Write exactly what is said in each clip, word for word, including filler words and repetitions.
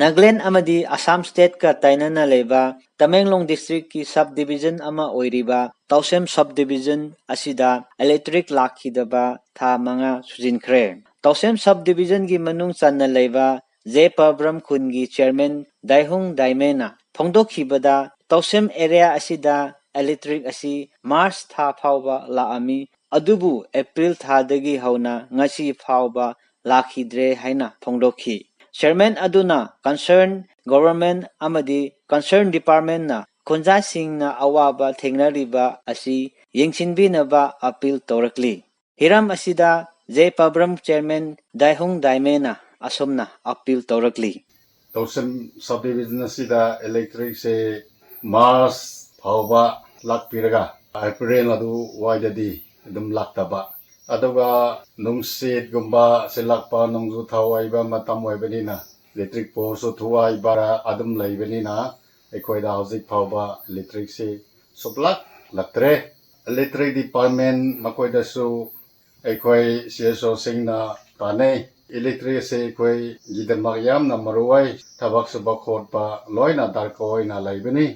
ꯅꯥꯒꯥꯂꯦꯟ ꯑꯃꯗꯤ ꯑꯁꯥꯝ ꯁ꯭ꯇꯦꯠꯀ ꯇꯥꯏꯅꯅ ꯂꯩꯕ ꯇꯃꯦꯡꯂꯣꯡ ꯗꯤꯁꯇ꯭ꯔꯤꯛꯀꯤ ꯁꯕ ꯗꯤꯕꯤꯖꯟ ꯑꯃ ꯑꯣꯏꯔꯤꯕ ꯇꯧꯁꯦꯝ ꯁꯕ ꯗꯤꯕꯤꯖꯟ ꯑꯁꯤꯗ ꯏꯂꯦꯛꯇ꯭ꯔꯤꯛ ꯂꯥꯛꯈꯤꯗꯕ ꯊꯥ ꯃꯉꯥ ꯁꯨꯖꯤꯟꯈ꯭ꯔꯦ꯫ ꯇꯧꯁꯦꯝ ꯁꯕ ꯗꯤꯕꯤꯖꯟꯒꯤ ꯃꯅꯨꯡ ꯆꯟꯅ ꯂꯩꯕ ꯖꯦ ꯄꯕ꯭ꯔꯝ ꯈꯨꯟꯒꯤ ꯆꯤꯌꯔꯃꯦꯟ ꯗꯥꯏꯍꯨꯡ ꯗꯥꯏꯃꯦꯅ ꯐꯣꯡꯗꯣꯛꯈꯤꯕꯗ, ꯇꯧꯁꯦꯝ ꯑꯦꯔꯤꯌꯥ ꯑꯁꯤꯗ ꯏꯂꯦꯛꯇ꯭ꯔꯤꯛ ꯑꯁꯤ ꯃꯥꯔꯆ ꯊꯥ ꯐꯥꯎꯕ ꯂꯥꯛꯑꯝꯃꯤ, ꯑꯗꯨꯕꯨ ꯑꯦꯄ꯭ꯔꯤꯜ ꯊꯥꯗꯒꯤ ꯍꯧꯅ ꯉꯁꯤ ꯐꯥꯎꯕ ꯂꯥꯛꯈꯤꯗ꯭ꯔꯦ ꯍꯥꯏꯅ ꯐꯣꯡꯗꯣꯛꯈꯤ꯫ ꯆꯤꯌꯔꯃꯦꯟ ꯑꯗꯨꯅ ꯀꯟꯁꯔꯟ ꯒꯣꯚꯔꯟꯃꯦꯟꯠ ꯑꯃꯗꯤ ꯀꯟꯁꯔꯟ ꯗꯤꯄꯥꯔꯠꯃꯦꯟꯠꯅ ꯈꯨꯟꯖꯥꯁꯤꯡꯅ ꯑꯋꯥꯕ ꯊꯦꯡꯅꯔꯤꯕ ꯑꯁꯤ ꯌꯦꯡꯁꯤꯟꯕꯤꯅꯕ ꯑꯄꯤꯜ ꯇꯧꯔꯛꯂꯤ꯫ ꯍꯤꯔꯝ ꯑꯁꯤꯗ ꯖꯦ ꯄꯕ꯭ꯔꯝ ꯆꯤꯌꯔꯃꯦꯟ ꯗꯥꯏꯍꯨꯡ ꯗꯥꯏꯃꯦꯅ ꯑꯁꯨꯝꯅ ꯑꯄꯤꯜ ꯇꯧꯔꯛꯂꯤ꯫ ꯇꯧꯁꯦꯝ ꯁꯕ ꯗꯤꯕꯤꯖꯟ ꯑꯁꯤꯗ ꯏꯂꯦꯛꯇ꯭ꯔꯤꯛꯁꯦ ꯃꯥꯔꯆ ꯐꯥꯎꯕ ꯂꯥꯛꯄꯤꯔꯒ ꯑꯦꯄ꯭ꯔꯤꯜ ꯑꯗꯨꯋꯥꯏꯗꯗꯤ ꯑꯗꯨꯝ ꯂꯥꯛꯇꯕ, ꯑꯗꯨꯒ ꯅꯨꯡꯁꯤꯠꯀꯨꯝꯕ ꯁꯤꯜꯂꯛꯄ, ꯅꯣꯡꯖꯨ ꯊꯥ ꯑꯣꯏꯕ ꯃꯇꯝ ꯑꯣꯏꯕꯅꯤꯅ ꯏꯂꯦꯛꯇ꯭ꯔꯤꯛ ꯄꯣꯜꯁꯨ ꯊꯨꯒꯥꯏꯕ ꯑꯗꯨꯝ ꯂꯩꯕꯅꯤꯅ ꯑꯩꯈꯣꯏꯗ ꯍꯧꯖꯤꯛ ꯐꯥꯎꯕ ꯏꯂꯦꯛꯇ꯭ꯔꯤꯛꯁꯤ ꯁꯨꯞꯂꯥꯛ ꯂꯥꯛꯇ꯭ꯔꯦ꯫ ꯏꯂꯦꯛꯇ꯭ꯔꯤꯛ ꯗꯤꯄꯥꯔꯠꯃꯦꯟ ꯃꯈꯣꯏꯗꯁꯨ ꯑꯩꯈꯣꯏ ꯁꯤ ꯑꯦꯁ ꯑꯣꯁꯤꯡꯅ ꯇꯥꯟꯅꯩ꯫ ꯏꯂꯦꯛꯇ꯭ꯔꯤꯛ ꯑꯁꯤ ꯑꯩꯈꯣꯏꯒꯤꯗꯃꯛ ꯌꯥꯝꯅ ꯃꯔꯨ ꯑꯣꯏ꯫ ꯊꯕꯛ ꯁꯨꯕ ꯈꯣꯠꯄ ꯂꯣꯏꯅ ꯗꯔꯀꯥꯔ ꯑꯣꯏꯅ ꯂꯩꯕꯅꯤ꯫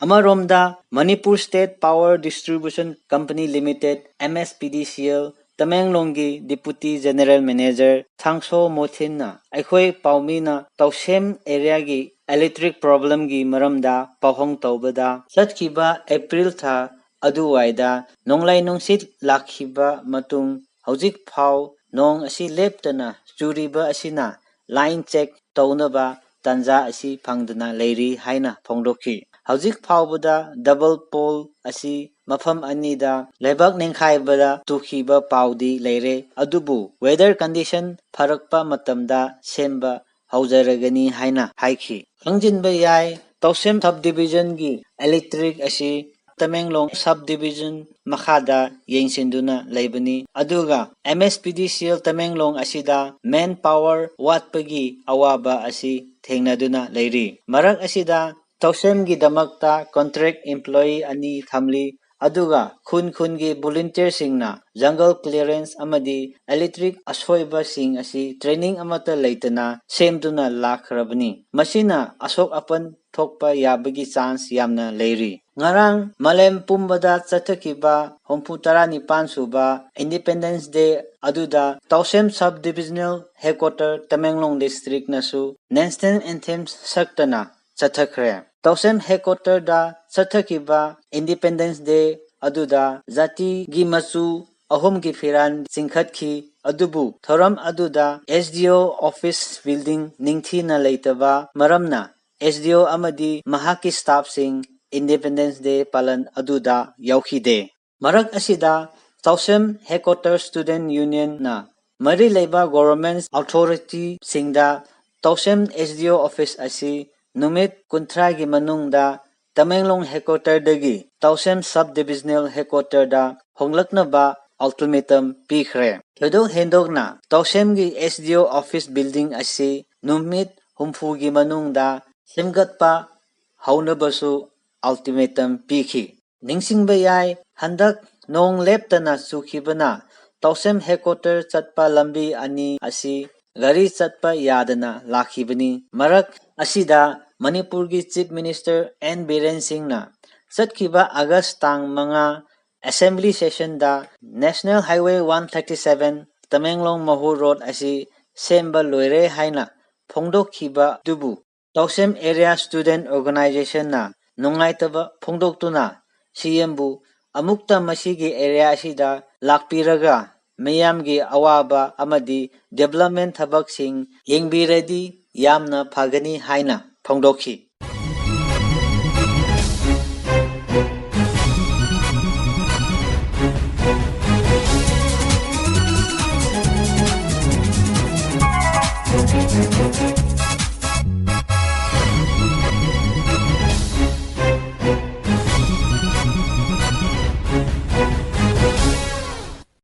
ꯑꯃꯔꯣꯝꯗ, Manipur state power distribution company limited, M S P D C L, ꯇꯃꯦꯡꯂꯣꯡꯒꯤ ꯗꯤꯄꯨꯇꯤ ꯖꯦꯅꯦꯔꯦꯜ ꯃꯦꯅꯦꯖꯔ ꯊꯥꯡꯁꯣ ꯃꯣꯊꯤꯟꯅ ꯑꯩꯈꯣꯏ ꯄꯥꯎꯃꯤꯅ ꯇꯧꯁꯦꯝ ꯑꯦꯔꯤꯌꯥꯒꯤ ꯏꯂꯦꯛꯇ꯭ꯔꯤꯛ ꯄ꯭ꯔꯣꯕ꯭ꯂꯦꯝꯒꯤ ꯃꯔꯝꯗ ꯄꯥꯎꯍꯣꯡ ꯇꯧꯕꯗ, ꯆꯠꯈꯤꯕ ꯑꯦꯄ꯭ꯔꯤꯜ ꯊꯥ ꯑꯗꯨꯋꯥꯏꯗ ꯅꯣꯡꯂꯩ ꯅꯨꯡꯁꯤꯠ ꯂꯥꯛꯈꯤꯕ ꯃꯇꯨꯡ ꯍꯧꯖꯤꯛ ꯐꯥꯎ ꯅꯣꯡ ꯑꯁꯤ ꯂꯦꯞꯇꯅ ꯆꯨꯔꯤꯕ ꯑꯁꯤꯅ ꯂꯥꯏꯟ ꯆꯦꯛ ꯇꯧꯅꯕ ꯇꯥꯟꯖꯥ ꯑꯁꯤ ꯐꯪꯗꯅ ꯂꯩꯔꯤ ꯍꯥꯏꯅ ꯐꯣꯡꯗꯣꯛꯈꯤ꯫ ꯍꯧꯖꯤꯛ ꯐꯥꯎꯕꯗ ꯗꯕꯜ ꯄꯣꯜ ꯑꯁꯤ ꯃꯐꯝ ꯑꯅꯤꯗ ꯂꯩꯕꯥꯛ ꯅꯤꯡꯈꯥꯏꯕꯗ ꯇꯨꯈꯤꯕ ꯄꯥꯎꯗꯤ ꯂꯩꯔꯦ, ꯑꯗꯨꯕꯨ ꯋꯦꯗꯔ ꯀꯟꯗꯤꯁꯟ ꯐꯔꯛꯄ ꯃꯇꯝꯗ ꯁꯦꯝꯕ ꯍꯧꯖꯔꯒꯅꯤ ꯍꯥꯏꯅ ꯍꯥꯏꯈꯤ꯫ ꯈꯪꯖꯤꯟꯕ ꯌꯥꯏ, ꯇꯧꯁꯦꯝ ꯁꯕ ꯗꯤꯕꯤꯖꯟꯒꯤ ꯏꯂꯦꯛꯇ꯭ꯔꯤꯛ ꯑꯁꯤ ꯇꯃꯦꯡꯂꯣꯡ ꯁꯕ ꯗꯤꯕꯤꯖꯟ ꯃꯈꯥꯗ ꯌꯦꯡꯁꯤꯟꯗꯨꯅ ꯂꯩꯕꯅꯤ, ꯑꯗꯨꯒ M S P D C L Tamenglong ꯑꯁꯤꯗ ꯃꯦꯟ ꯄꯥꯋꯔ ꯋꯥꯠꯄꯒꯤ ꯑꯋꯥꯕ ꯑꯁꯤ ꯊꯦꯡꯅꯗꯨꯅ ꯂꯩꯔꯤ꯫ ꯃꯔꯛ ꯑꯁꯤꯗ ꯇꯧꯁꯦꯝꯒꯤꯗꯃꯛꯇ ꯀꯣꯟꯇ꯭ꯔꯦꯛ ꯏꯝꯄ꯭ꯂꯣꯌꯤ ꯑꯅꯤ ꯊꯝꯂꯤ, ꯑꯗꯨꯒ ꯈꯨꯟ ꯈꯨꯟꯒꯤ ꯚꯣꯂꯨꯟꯇꯤꯌꯔꯁꯤꯡꯅ ꯖꯪꯒꯜ ꯀ꯭ꯂꯤꯌꯔꯦꯟꯁ ꯑꯃꯗꯤ ꯏꯂꯦꯛꯇ꯭ꯔꯤꯛ ꯑꯁꯣꯏꯕꯁꯤꯡ ꯑꯁꯤ ꯇ꯭ꯔꯦꯅꯤꯡ ꯑꯃꯠꯇ ꯂꯩꯇꯅ ꯁꯦꯝꯗꯨꯅ ꯂꯥꯛꯈ꯭ꯔꯕꯅꯤ꯫ ꯃꯁꯤꯅ ꯑꯁꯣꯛ ꯑꯄꯟ ꯊꯣꯛꯄ ꯌꯥꯕꯒꯤ ꯆꯥꯟꯁ ꯌꯥꯝꯅ ꯂꯩꯔꯤ꯫ ꯉꯔꯥꯡ ꯃꯥꯂꯦꯝ ꯄꯨꯝꯕꯗ ꯆꯠꯊꯈꯤꯕ ꯍꯨꯝꯐꯨ ꯇꯔꯥꯅꯤꯄꯥꯟ ꯁꯨꯕ ꯏꯟꯗꯤꯄꯦꯟꯗꯦꯟꯁ ꯗꯦ ꯑꯗꯨꯗ ꯇꯧꯁꯦꯝ ꯁꯕ ꯗꯤꯕꯤꯖꯅꯦꯜ ꯍꯦꯗꯀ꯭ꯋꯥꯇꯔ ꯇꯃꯦꯡꯂꯣꯡ ꯗꯤꯁꯇ꯭ꯔꯤꯛꯅꯁꯨ ꯅꯦꯁꯅꯦꯜ ꯑꯦꯟꯊꯦꯝ ꯁꯛꯇꯅ ꯆꯠꯊꯈ꯭ꯔꯦ꯫ ꯇꯧꯁꯦꯝ ꯍꯦꯗꯀ꯭ꯋꯥꯇꯔꯗ ꯆꯠꯊꯈꯤꯕ ꯏꯟꯗꯤꯄꯦꯟꯗꯦꯟꯁ ꯗꯦ ꯑꯗꯨꯗ ꯖꯥꯇꯤꯒꯤ ꯃꯆꯨ ꯑꯍꯨꯝꯒꯤ ꯐꯤꯔꯥꯜ ꯆꯤꯡꯈꯠꯈꯤ꯫ ꯑꯗꯨꯕꯨ ꯊꯧꯔꯝ ꯑꯗꯨꯗ ꯑꯦꯁ ꯗꯤ ꯑꯣ ꯑꯣꯐꯤꯁ ꯕꯤꯜꯗꯤꯡ ꯅꯤꯡꯊꯤꯅ ꯂꯩꯇꯕ ꯃꯔꯝꯅ ꯑꯦꯁ ꯗꯤ ꯑꯣ ꯑꯃꯗꯤ ꯃꯍꯥꯛꯀꯤ ꯁ꯭ꯇꯥꯐꯁꯤꯡ ꯏꯟꯗꯤꯄꯦꯟꯗꯦꯟꯁ ꯗꯦ ꯄꯥꯂꯟ ꯑꯗꯨꯗ ꯌꯥꯎꯈꯤꯗꯦ꯫ ꯃꯔꯛ ꯑꯁꯤꯗ ꯇꯧꯁꯦꯝ ꯍꯦꯗꯀ꯭ꯋꯥꯇꯔ ꯁ꯭ꯇꯨꯗꯦꯟꯠ ꯌꯨꯅꯤꯌꯟꯅ ꯃꯔꯤ ꯂꯩꯕ ꯒꯣꯚꯔꯟꯃꯦꯟꯠ ꯑꯣꯊꯣꯔꯤꯇꯤꯁꯤꯡꯗ ꯇꯧꯁꯦꯝ ꯑꯦꯁ ꯗꯤ ꯑꯣ ꯑꯣꯐꯤꯁ ꯑꯁꯤ ꯅꯨꯃꯤꯠ ꯀꯨꯟꯊ꯭ꯔꯥꯒꯤ ꯃꯅꯨꯡꯗ ꯇꯃꯦꯡꯂꯣꯡ ꯍꯦꯗꯀ꯭ꯋꯥꯇꯔꯗꯒꯤ ꯇꯧꯁꯦꯝ ꯁꯕ ꯗꯤꯕꯤꯖꯅꯦꯜ ꯍꯦꯗꯀ꯭ꯋꯥꯇꯔꯗ ꯍꯣꯡꯂꯛꯅꯕ ꯑꯜꯇꯤꯃꯦꯇꯝ ꯄꯤꯈ꯭ꯔꯦ꯫ ꯊꯣꯏꯗꯣꯛ ꯍꯦꯟꯗꯣꯛꯅ ꯇꯧꯁꯦꯝꯒꯤ ꯑꯦꯁ ꯗꯤ ꯑꯣ ꯑꯣꯐꯤꯁ ꯕꯤꯜꯗꯤꯡ ꯑꯁꯤ ꯅꯨꯃꯤꯠ ꯍꯨꯝꯐꯨꯒꯤ ꯃꯅꯨꯡꯗ ꯁꯦꯝꯒꯠꯄ ꯍꯧꯅꯕꯁꯨ ꯑꯜꯇꯤꯃꯦꯇꯝ ꯄꯤꯈꯤ꯫ ꯅꯤꯡꯁꯤꯡꯕ ꯌꯥꯏ, ꯍꯟꯗꯛ ꯅꯣꯡ ꯂꯦꯞꯇꯅ ꯆꯨꯈꯤꯕꯅ ꯇꯧꯁꯦꯝ ꯍꯦꯗꯀ꯭ꯋꯥꯇꯔ ꯆꯠꯄ ꯂꯝꯕꯤ ꯑꯅꯤ ꯑꯁꯤ ꯒꯥꯔꯤ ꯆꯠꯄ ꯌꯥꯗꯅ ꯂꯥꯛꯈꯤꯕꯅꯤ꯫ ꯃꯔꯛ ꯑꯁꯤꯗ ꯃꯅꯤꯄꯨꯔꯒꯤ ꯆꯤꯐ ꯃꯤꯅꯤꯁꯇꯔ ꯑꯦꯟ ꯕꯤꯔꯦꯟ ꯁꯤꯡꯅ ꯆꯠꯈꯤꯕ ꯑꯥꯒꯁ ꯇꯥꯡ ꯃꯉꯥ ꯑꯦꯁꯦꯝꯕ꯭ꯂꯤ ꯁꯦꯁꯟꯗ national highway one thirty seven Tamenglong ꯃꯍꯨ ꯔꯣꯗ ꯑꯁꯤ ꯁꯦꯝꯕ ꯂꯣꯏꯔꯦ ꯍꯥꯏꯅ ꯐꯣꯡꯗꯣꯛꯈꯤꯕ ꯑꯗꯨꯕꯨ ꯇꯧꯁꯦꯝ ꯑꯦꯔꯤꯌꯥ ꯁ꯭ꯇꯨꯗꯦꯟꯠ ꯑꯣꯔꯒꯅꯥꯏꯖꯦꯁꯟꯅ ꯅꯨꯡꯉꯥꯏꯇꯕ ꯐꯣꯡꯗꯣꯛꯇꯨꯅ ꯁꯤ ꯑꯦꯝꯕꯨ ꯑꯃꯨꯛꯇ ꯃꯁꯤꯒꯤ ꯑꯦꯔꯤꯌꯥ ꯑꯁꯤꯗ ꯂꯥꯛꯄꯤꯔꯒ ꯃꯤꯌꯥꯝꯒꯤ ꯑꯋꯥꯕ ꯑꯃꯗꯤ ꯗꯤꯕꯦꯂꯞꯃꯦꯟꯠ ꯊꯕꯛꯁꯤꯡ ꯌꯦꯡꯕꯤꯔꯗꯤ ꯌꯥꯝꯅ ꯐꯒꯅꯤ ꯍꯥꯏꯅ ꯐꯣꯡꯗꯣꯛꯈꯤ꯫